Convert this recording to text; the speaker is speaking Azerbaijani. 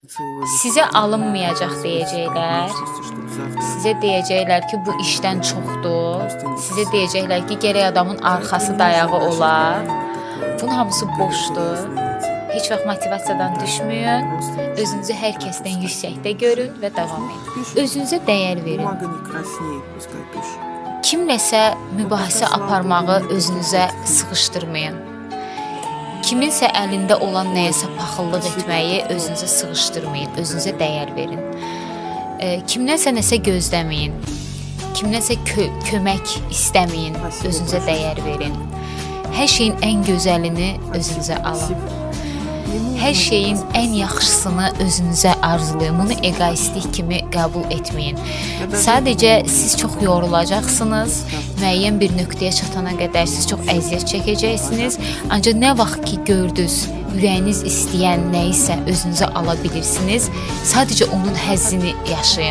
Sizə alınmayacaq deyəcəklər. Sizə deyəcəklər ki, bu işdən çoxdur. Sizə deyəcəklər ki, gərək adamın arxası dayağı ola. Bunun hamısı boşdur. Heç vaxt motivasiyadan düşməyin. Özünüzü hər kəsdən yüksəkdə görün və davam edin. Özünüzə dəyər verin. Бумага не краснеет, пускай пишет. Kimləsə mübahisə aparmağı özünüzə sığışdırmayın. Kiminsə əlində olan nəyəsə paxıllıq etməyi özünüzə sığışdırmayın, özünüzə dəyər verin. Kimdənsə nəsə gözləməyin. Kimdənsə kömək istəməyin, özünüzə dəyər verin. Hər şeyin ən gözəlini özünüzə alın. Hər şeyin ən yaxşısını özünüzə arzulayın. Bunu egoistlik kimi qəbul etməyin. Sadəcə siz çox yorulacaqsınız. Müəyyən bir nöqtəyə çatana qədər siz çox əziyyət çəkəcəksiniz. Ancaq nə vaxt ki gördünüz, ürəyiniz istəyən nə isə özünüzə ala bilirsiniz, sadəcə onun həzzini yaşayın.